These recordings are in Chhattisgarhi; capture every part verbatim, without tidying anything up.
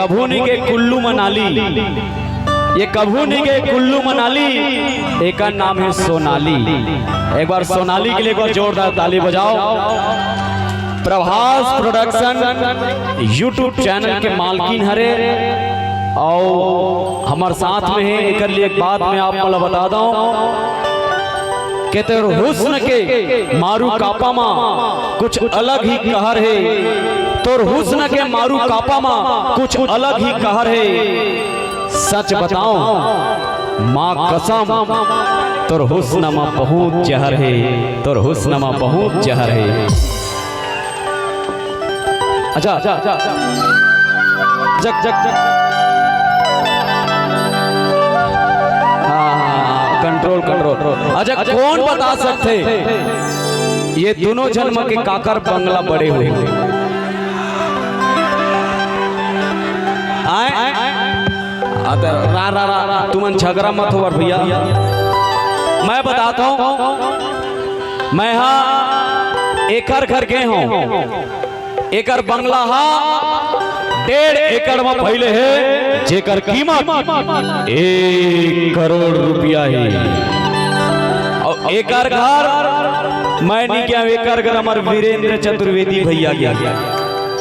कभू नइ गे कुल्लू मनाली, ये कभू नइ गे कुल्लू मनाली, एकर नाम हे सोनाली। एक बार सोनाली के लिए एक बार जोरदार ताली बजाओ। प्रभास प्रोडक्शन YouTube चैनल के मालकिन हरे, अउ हमर साथ में हे। एकर लिए एक बात मैं आप मन ला बता दंव के तोर हुस्न के मारू कापा मा कुछ अलग ही कहर हे, तोर हुस्न के मारू कापा मा कुछ अलग ही कहर हे। सच बताओं, माँ कसम, तोर हुस्न मा बहुत जहर हे, तोर हुस्न मा बहुत जहर हे। अच्छा, जग, जग, जग। हाँ, हाँ, control, control। अच्छा, कौन बता सकथे ये दूनों झन म के काकर बंगला बड़े होही? आय? आ, त रा, रा, रा, रा, तुमन झगरा मत होवर भैया। मैं बताता हूँ, मैं हा एकर घर गे हूँ। एकर बंगला हा डेढ़ एकड़ म फैले हे, जेकर कीमत एक करोड़ रुपया हे। अउ एकर घर मैं नइ गेंव, एकर घर हमर वीरेंद्र चतुर्वेदी भैया गे हे।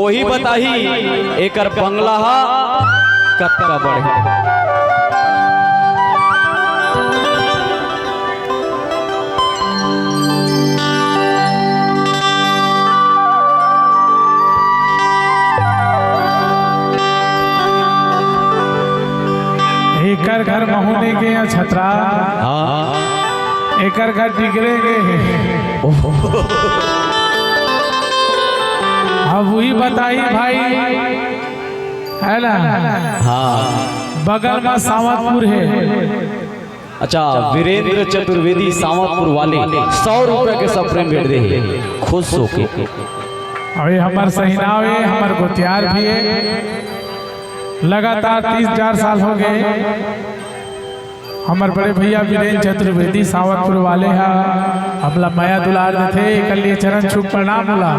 ओही बताही एकर बंगला हा कतका बड़े। एकर घर महू नइ गे हे छतरा। हाँ। एकर घर डिगरे गे हे। अब वही बताही भाई, है ना? हाँ। बगल में सावतपुर हे। अच्छा, वीरेंद्र चतुर्वेदी सावतपुर वाले सौ रुपया के स्प्रे भेंट दे हे, खुश होके। अउ ये हमर सहिनाव हे, हमर गोतियार भी हे, लगातार तीस हजार साल हो गे। हमर बड़े भैया वीरेंद्र चतुर्वेदी सावतपुर वाले हा हमला मया दुलार देथे, एकर लिए चरण छू प्रणाम होला।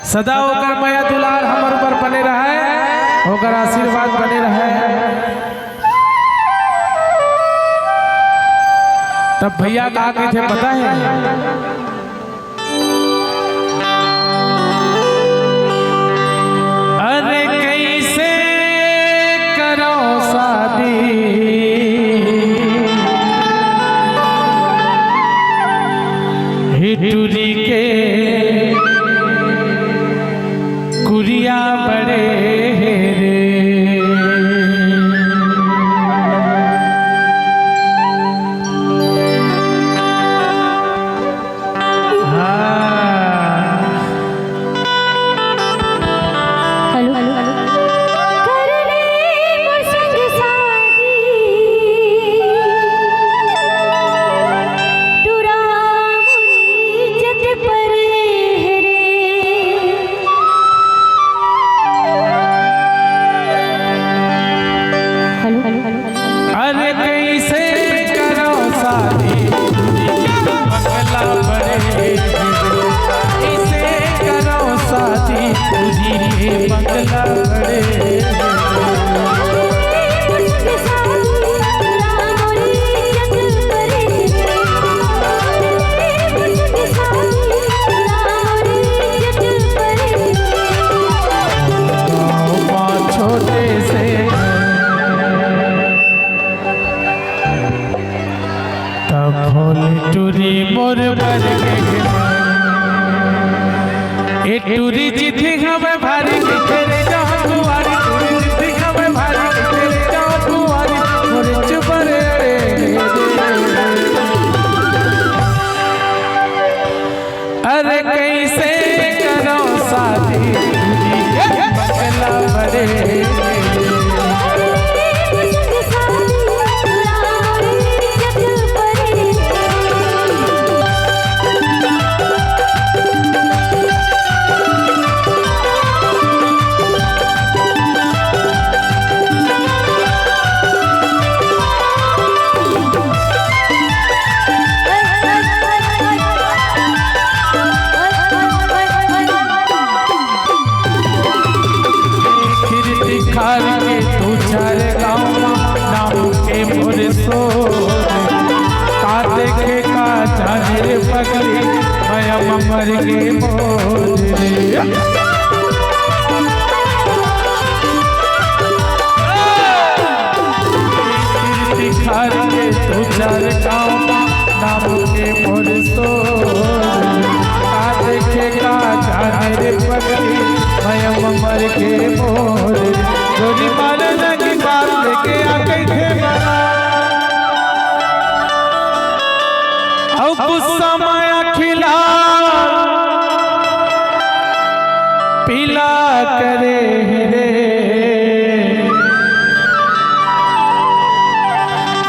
सदा ओकर मया दुलार हमर ऊपर बने रहय, ओकर आशीर्वाद बने रहय। तब भैया का कहिथे पता हे? अरे कइसे करव शादी हे टुरी के कुरिया बड़े हे रे। हाँ। Hello, hello, hello. कर ले मोर संग शादी, टुरा मोर इज्जत परे हे रे। Hello, hello, hello. अरे कइसे करव शादी, बंगला बड़े, कइसे करव शादी, तुझी के बंगला बड़े। छोटे से तब भोली टुरी मोर बर के। ए टुरी चिट्ठी हमें भारी के तेरे जान दुआरी, टुरी चिट्ठी हमें भारी के तेरे जान दुआरी, मोर चुबर रे। अरे कइसे करव शादी, बंगला बड़े। पगली, मैं अमर के मोर रे। तीर तिखार के तू चार गाँव मा, नाम के मोर सोर। का देखे का जाने रे पगली, मैं अमर के मोर रे। गोली मारे लगी बात लेके आ गई थे बना। अउ गुस्सा माया खिला पीला करे हे रे।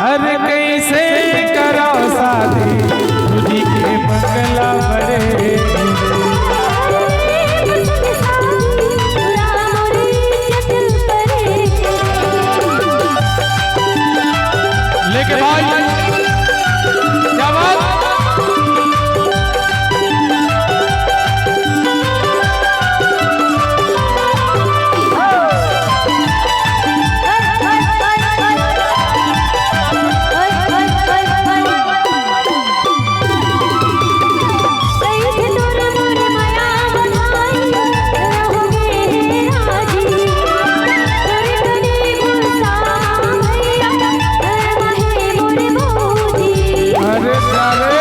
अरे कैसे करो शादी, खुदी के बंगला बड़े। लेके भाई, क्या बात? अरे जा रे।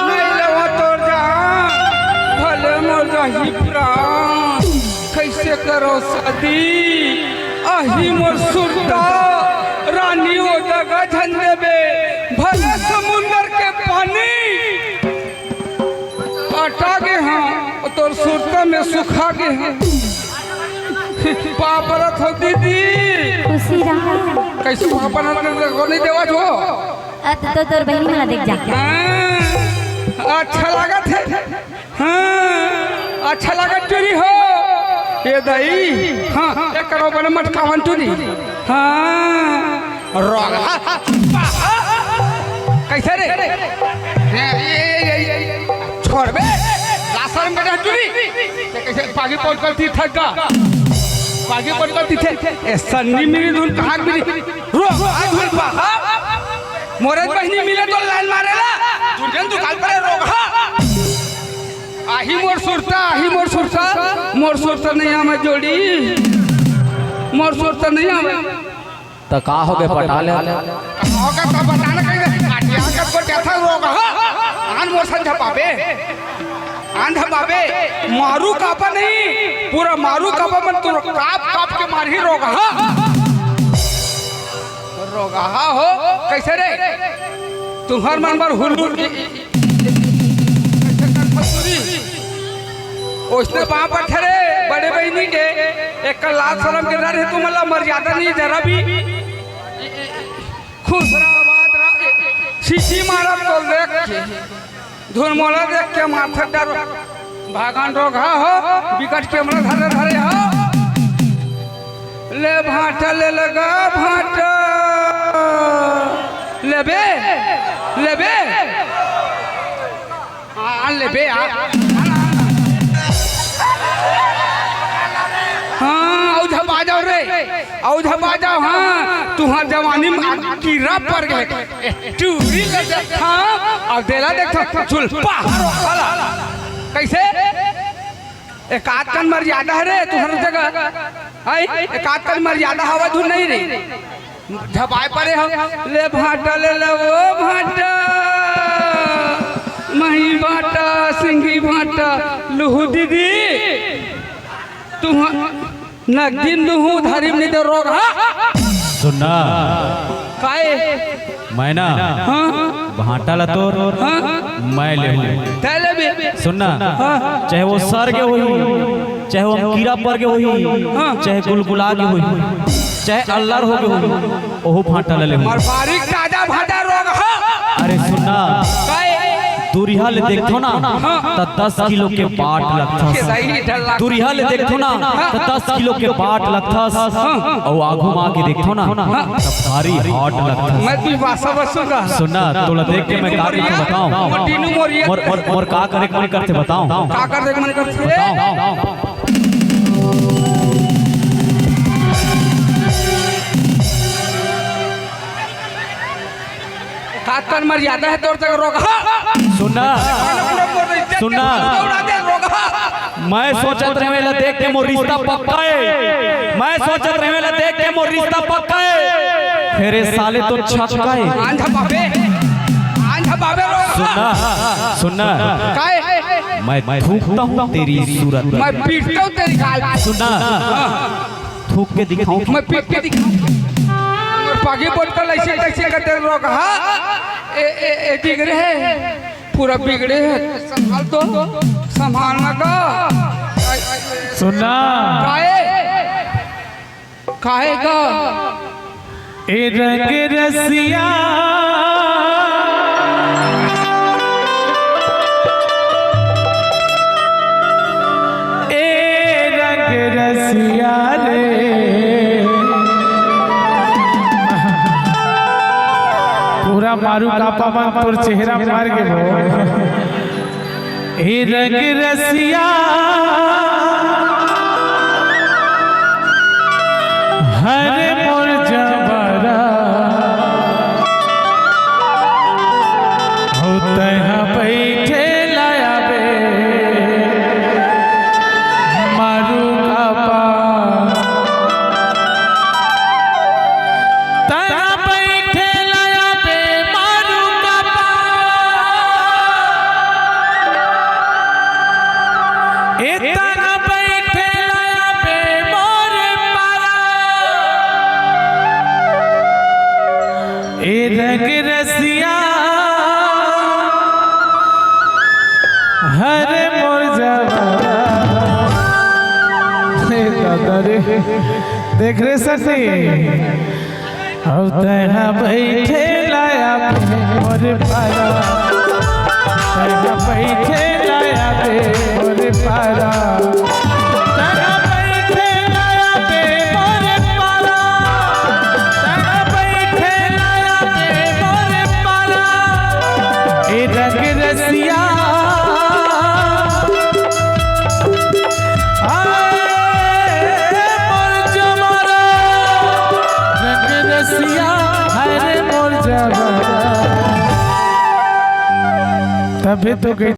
नहीं लेवा तोर जान, भले मोर जाही प्राण। कैसे करो शादी, आही मोर सुरता, रानी ओ जगह झन देबे, भले समुंदर के पानी अटा गे हाँ, तोर सुरता में सुखा गे हाँ। पाँव परत हो दीदी। खुशी रहा। कैसे पाँव परत हो, नहीं देवा जो? अ, तो तोर बहिनी मन ला देख जा। हाँ, अच्छा लागत हे। हाँ, अच्छा लागत टूरी हो। ए दाई, हाँ, एक करो बने मटकावन टूरी। हाँ, रोगहा। कैसे रे? ए, ए, ए, ए, ए, छोड़ बे। लासर में बैठा टूरी। ते कैसे पागी पहुंच कर थी थक गा? पागी पहुंच कर थी थे। ए, सन्नी मेरी धुन कहाँ मिली? रोगहा धुन पा। मोरे बहिनी मिले तो लाइन मारेला। दुनिया दुकान पर रोगहा। आही मोर सुरता, आही मोर सुरता, मोर सुरता नहीं आवे जोड़ी, मोर सुरता नहीं आवे। त का हो गे, पटा ले। का हो गे त बता ना कहीं, काटिया के को जथा रोगहा। आन मोर संझा पाबे, आन झा पाबे, मारू कापा नहीं, पूरा मारू कापा मन तू काप काप के मारही रोगहा। रोगहा हो, कैसे रे? तुम्हर मन बर हुलूर ओसने बाप अठरे बड़े बहिनी के एक लाज शरम के डर हे, तुमन ला मर्यादा नहीं जरा भी। खुश रहा, आबाद रहा, सीटी मारब तो देख के, धुन मोला देख के माथा डर। भागन रोगहा हो, बिकट के मोला धरे धरे हो। ले भांटा ले लगा भांटा। लेबे, लेबे। हाँ, लेबे आ। हाँ, अउ झपा जाओ रे, अउ झपा जाओ। हाँ, तुहार जवानी में कीरा पर गे। ए, टूरी ले देखा, अउ देला देखा, झुलपा हरो हला। कैसे? एकाध कन मर्यादा हे रे तुहर जगह। आई, एकाध कन मर्यादा हवा धुन नहीं रे। झपाए परे हम, ले भांटा ले ले ओ भांटा, मही भांटा, सिंगी भांटा, लुहू दीदी, तुहा नगदी लुहू उधारी में दे रोगहा। सुनना। काय? मैं ना हाँ। भांटा ला तोर हाँ। मैं लेहूं। तै लेबे। सुनना। हाँ। चाहे वो सर के होही, चाहे वो कीरा पर के होही, हाँ। चाहे गुलगुला के होही, चाहे अल्लर हो के होही, ओहू भांटा ला लेहूं। अउ बारीक ताजा भांटा रोगहा। अरे सुनना। काय? दूरिहा ले देखथो ना, त दस किलो के बाट लगथस। दूरिहा ले देखथो ना, त दस किलो के बाट लगथस। अउ आगू म आके देखथो ना, त भारी hot लगथस। मैं भी वासा बसू का। सुन ना, तोला देख के मैं का करथों बताओं? मोर, मोर, मोर का करे के मन करथे बताओं? का करे के मन करथे? बताओं। का तन मर्यादा हे तोर जग रोगहा? सुन ना। सुन ना। मैं सोचत रहेंव एला देख के मोर रिश्ता पक्का हे। मैं सोचत रहेंव एला देख के मोर रिश्ता पक्का हे। फेर ए साले तो छक्का हे। आंधा बाबे। आंधा बाबे रोगहा। सुन ना। सुन ना। काय? मैं थूकता हूँ तेरी सूरत में। मैं पीटता हूँ तेरी गाल। सुन ना। थूक के दिखाऊं? मैं पीट के दिखाऊं? मोर पागी बोतल ऐसे कैसे करते रोगहा? ए, ए, ए, बिगड़े हे। पूरा बिगड़े हे। संभाल तो। संभालना का। सुन ना। काहे? काहे का? ए रंग रसिया, ए रंग रसिया रे। पूरा मारू कापा मन तोर चेहरा मार के वो। ए रंग रसिया, हरे मोर जबरा, हो तैहा बैठे लाया बे, मारू कापा। तैहा बैठे लाया बे, मारू कापा। ए तैहा बैठे लाया बे, मोर पारा। ए रंग रसिया, हरे मोर जबरा। हे दादा रे, देख रे सखी, अब तैहा बैठे लाया बे मोर पारा, तैहा बैठे लाया बे मोर पारा, तैहा बैठे लाया बे मोर पारा, तैहा बैठे लाया बे मोर पारा। ए रंग रसिया, हाय मोर जबरा, रंग रसिया, हाय रे मोर जबरा। तभे तो कही